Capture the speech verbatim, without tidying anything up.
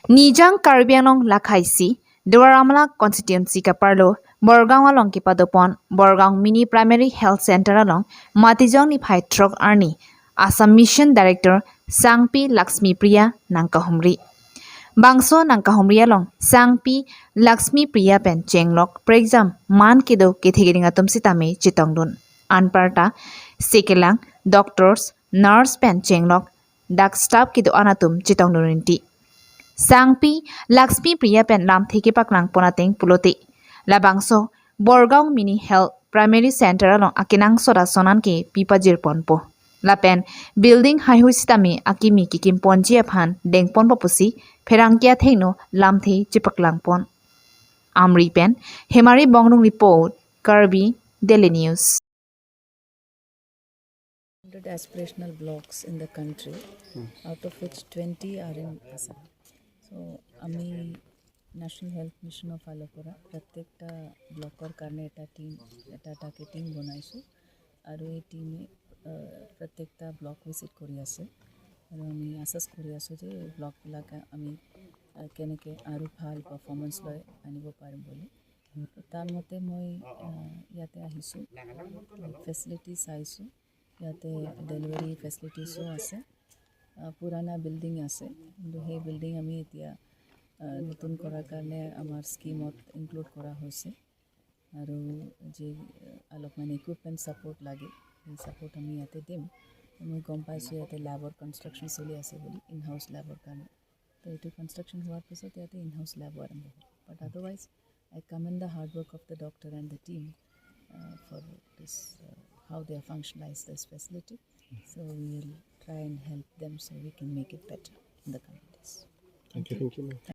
Nijang Karbi Anglong lakhaisi Duar Amla constituency kaparlo Borgaon along kepadopon Borgaon Mini Primary Health Center along Matijong niphai throk arni Assam Mission Director Sangpi Lakshmi Priya nangkahumri. Bangso nangkahumri along Sangpi Lakshmi Priya pen chenglok prekjam man kedo kethe keding atum sitame chetongdun. Anparta sekelang doctors, nurse pen chenglok dak staff kedo-an atum chetongdun rinti. Sangpi Lakshmi Priya pen lamthe kepaklangpon ateng pulote labangso Borgaon Mini Health Primary Center along akenangsot ason an ke pipajirponpo. Lapen building haihui sitame akimi kekimponji aphan dengponpo pusi pherangke athengno lamthe chepaklangpon. Amri pen Hemari Bongrung report, Karbi Daily News. Hundred aspirational blocks in the country, out of which twenty are in Assam. So আমি national health মিছনৰ ফালৰ পৰা প্ৰত্যেকটা ব্লকৰ কাৰণে এটা টিম, এটা এটাকে টিম বনাইছোঁ আৰু এই টিমে প্ৰত্যেকটা ব্লক ভিজিট কৰি আছে আৰু আমি আশ্বাস কৰি আছোঁ যে এই ব্লকবিলাক আমি কেনেকৈ আৰু ভাল পাৰফৰ্মেঞ্চ লৈ আনিব পাৰিম বুলি। তো তাৰ মতে মই ইয়াতে আহিছোঁ, ফেচিলিটি চাইছোঁ। ইয়াতে ডেলিভাৰী ফেচিলিটিছো আছে। পুৰণা বিল্ডিং আছে, কিন্তু সেই বিল্ডিং আমি এতিয়া নতুন কৰাৰ কাৰণে আমাৰ স্কিমত ইনক্লুড কৰা হৈছে। আৰু যি অলপমান ইকুইপমেণ্ট ছাপোৰ্ট লাগে, সেই ছাপোৰ্ট আমি ইয়াতে দিম। মই গম পাইছোঁ ইয়াতে লেবৰ কনষ্ট্ৰাকশ্যন চলি আছে বুলি, ইন হাউচ লেবৰ কাৰণে। তো এইটো কনষ্ট্ৰাকশ্যন হোৱাৰ পিছত ইয়াতে ইন হাউচ লেবো আৰম্ভ হ'ব। But otherwise, I commend the hard work of the doctor and the team for this, how they have functionalized this facility. So we will try and help them so we can make it better in the coming days. Thank you.